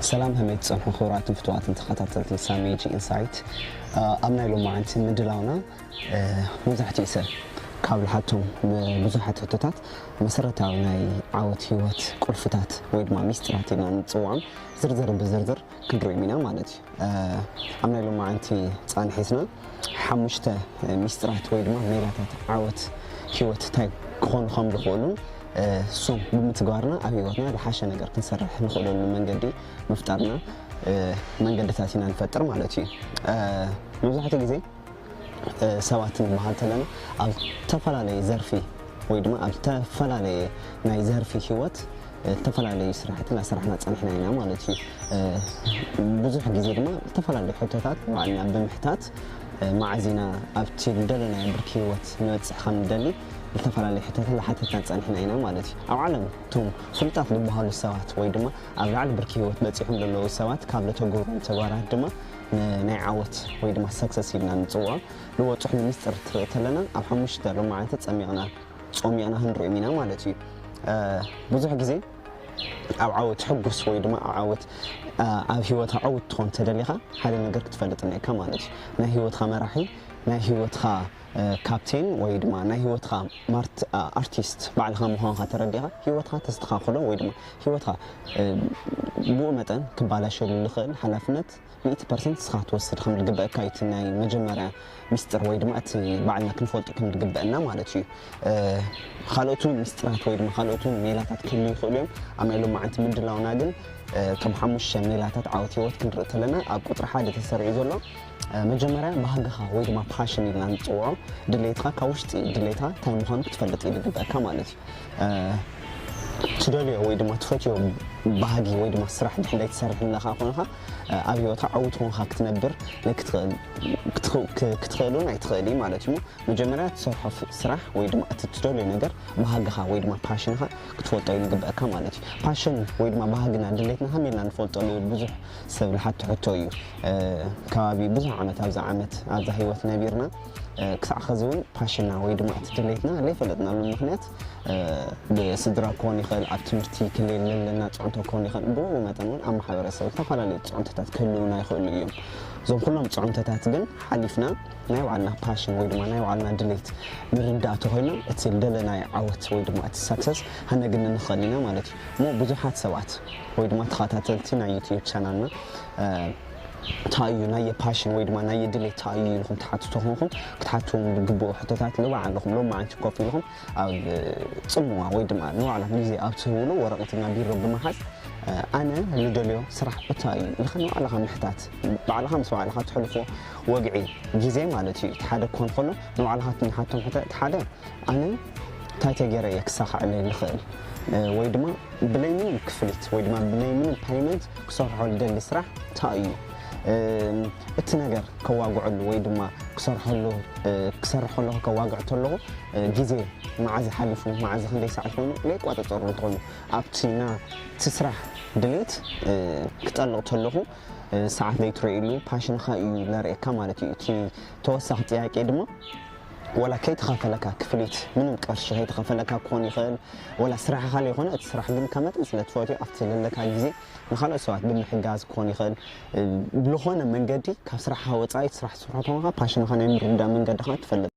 ሰላም፣ ከመይ ትጸንሑ ክቡራትን ፍቱዋትን ተኸታተልቲ ሳሚ ጂ ኢንሳይት? ኣብ ናይ ሎማዓንቲ ምድላውና፣ መብዛሕትኡ ሰብ ካብ ዝሓቶም ብዙሓት ሕቶታት፣ መሰረታዊ ናይ ዓወት ህይወት ቁልፍታት ወይ ድማ ሚስጥራት ኢና ንጽውዖም፣ ዝርዝር ብዝርዝር ክንሪኦም ኢና ማለት እዩ። ኣብ ናይ ሎማዓንቲ ጻንሒትና ሓሙሽተ ሚስጥራት ወይ ድማ ሜላታት ዓወት ህይወት እንታይ ክኾኑ ከም ዝኽእሉን፣ እሶም ብምትግባርና ኣብ ህይወትና ዝሓሸ ነገር ክንሰርሕ ንኽእለሉ መንገዲ ምፍጣርና፣ መንገድታት ኢና ንፈጥር ማለት እዩ። መብዛሕትኡ ግዜ ሰባት ንበሃል ተለና ኣብ ዝተፈላለየ ዘርፊ ወይ ድማ ኣብ ዝተፈላለየ ናይ ዘርፊ ህይወት፣ ዝተፈላለዩ ስራሕቲ እናሰራሕና ጸኒሕና ኢና ማለት እዩ። ብዙሕ ግዜ ድማ ዝተፈላለዩ ሕቶታት ባዕልና ብምሕታት፣ መዓዝ ኢና ኣብቲ ዝደለናዮ ብርኪ ህይወት ንበጽሕ ከም ንደሊ ዝተፈላለዩ ሕቶታት እናሓተትና ጸኒሕና ኢና ማለት እዩ። ኣብ ዓለም እቶም ፍሉጣት ዝበሃሉ ሰባት ወይ ድማ ኣብ ላዕሊ ብርኪ ህይወት በጺሖም ዘለዉ ሰባት ካብ ለተገብሮም ተግባራት ድማ ናይ ዓወት ወይ ድማ ሰክሰስ ኢልና ንጽውዖ ዝበጽሕሉ ሚስጥር ትርኢ ተለና ኣብ ሓሙሽተ ሎማዓንቲ ጸሚቕና ጾሚቕና ክንሪኦም ኢና ማለት እዩ። ብዙሕ ግዜ ኣብ ዓወት ሕጉስ ወይ ድማ ኣብ ዓወት ኣብ ህይወትካ ዕውት ትኾን ተደሊኻ ሓደ ነገር ክትፈልጥ እኒካ ማለት እዩ። ናይ ህይወትካ መራሒ፣ ናይ ህይወትካ ካፕቴን ወይ ድማ ናይ ህይወትካ ማርት ኣርቲስት ባዕልኻ ምዃንካ ተረዲኻ ህይወትካ ተስተኻኽሎ ወይ ድማ ህይወትካ ብኡ መጠን ክባላሸሉ ዝኽእል ሓላፍነት ሚእቲ ፐርሰንት ንስኻ ክትወስድ ከም ዝግበአካ እዩ እቲ ናይ መጀመርያ ሚስጥር ወይ ድማ እቲ ባዕልና ክንፈልጦ ከም ዝግበአና ማለት እዩ። ካልኦት እውን ሚስጥራት ወይ ድማ ካልኦት እውን ሜላታት ክህሉ ይኽእሉ እዮም። ኣብ ናይ ሎማዓንቲ ምድላውና ግን እቶም ሓሙሽተ ሜላታት ዓወት ህይወት ክንርኢ ከለና ኣብ ቁፅሪ ሓደ ተሰሪዑ ዘሎ፣ መጀመርያ ባህግኻ ወይ ድማ ፓሽን ኢልና ንፅውዖ ድሌትካ፣ ካብ ውሽጢ ድሌትካ እንታይ ምዃኑ ክትፈልጥ እዩ ዝግበአካ ማለት እዩ። ትደልዮ ወይ ድማ ትፈትዮ ባህጊ ወይ ድማ ስራሕ ድሕንዳይ ትሰርሕ ኣለካ ኮንካ ኣብ ህይወትካ ዕውት ኮንካ ክትነብር ክትኽእል እውን ኣይትኽእል እዩ ማለት እዩ። መጀመርያ ትሰርሖ ስራሕ ወይ ድማ እቲ ትደልዮ ነገር ባህግኻ ወይ ድማ ፓሽንካ ክትፈልጦ እዩ ዝግበአካ ማለት እዩ። ፓሽን ወይ ድማ ባህግና ድሌትና ከመይ ኢልና ንፈልጠሉ ብዙሕ ሰብ ዝሓቶ ሕቶ እዩ። ከባቢ ብዙሕ ዓመት ኣብዛ ዓመት ኣብዛ ህይወት ነቢርና ክሳዕ ኸዚ እውን ፓሽንና ወይ ድማ እቲ ድሌትና ዘይፈለጥናሉ ምኽንያት ብስድራ ክኾን ይኽእል፣ ኣብ ትምህርቲ ክልል ዘለና ፅዕንቶ ክኾን ይኽእል፣ ብኡ መጠን እውን ኣብ ማሕበረሰብ ዝተፈላለዩ ፅዕንቶታት ክህልውና ይኽእሉ እዮም። እዞም ኩሎም ፅዕንቶታት ግን ሓሊፍና ናይ ባዕልና ፓሽን ወይ ድማ ናይ ባዕልና ድሌት ንርዳእ ተኾይና እቲ ዝደለናዮ ዓወት ወይ ድማ እቲ ሳክሰስ ሃነግኒ ንኽእል ኢና ማለት እዩ። እሞ ብዙሓት ሰባት ወይ ድማ ተኸታተልቲ ናይ ዩትዩብ ቻናልና እንታይ እዩ ናይ ፓሽን ወይ ድማ ናይ ድሌት እንታይ እዩ ኢልኩም ትሓቱ ተኾንኩም ክትሓትዎም ዝግብኡ ሕቶታት ንባዕልኹም ሎማዓንቲ ኮፍ ኢልኩም ኣብ ፅምዋ ወይ ድማ ንባዕልኹም ግዜ ኣብ ትህብሉ ወረቐትና ቢሮ ብምሓዝ ኣነ ንደልዮ ስራሕ እንታይ እዩ ኢልካ ንባዕልኻ ምሕታት ባዕልኻ ምስ ባዕልኻ ትሕልፎ ወግዒ ግዜ ማለት እዩ። እቲ ሓደ ክኾን ከሎ ንባዕልኻ ትንሓቶም ሕቶ እቲ ሓደ ኣነ እንታይ ተገይረ እየ ክሳኻዕለይ ዝኽእል ወይ ድማ ብለይ ምንም ክፍሊት ወይ ድማ ብለይ ምንም ፓይመንት ክሰርሖ ዝደሊ ስራሕ እንታይ እዩ? እቲ ነገር ከዋግዐሉ ወይ ድማ ክሰርሐሉ ክሰርሕ ከለኹ ከዋግዕ ተለኹ ግዜ መዓዝ ሓሊፉ መዓዝ ክንደይ ሰዓት ኮይኑ ዘይቋፀፀሩ እንተኾይኑ ኣብቲ ናቲ ስራሕ ድሌት ክጠልቕ ተለኹ ሰዓት ዘይትረእሉ ፓሽንካ እዩ ለርእየካ ማለት እዩ። እቲ ተወሳኺ ጥያቄ ድማ ወላ ከይተኸፈለካ ክፍሊት ምንም ቅርሺ ከይተኸፈለካ ክኾን ይኽእል ወላ ስራሕኻ ዘይኮነ እቲ ስራሕ ግን ካብ መጠን ስለ ትፈትዮ ኣብቲ ዘለካ ግዜ ንካልኦት ሰባት ብምሕጋዝ ክኾን ይኽእል ብዝኾነ መንገዲ ካብ ስራሕኻ ወፃኢ እቲ ስራሕ ትሰርሖ ተኾንካ ፓሽንኻ ናይ ምርዳእ መንገድኻ ትፈልጥ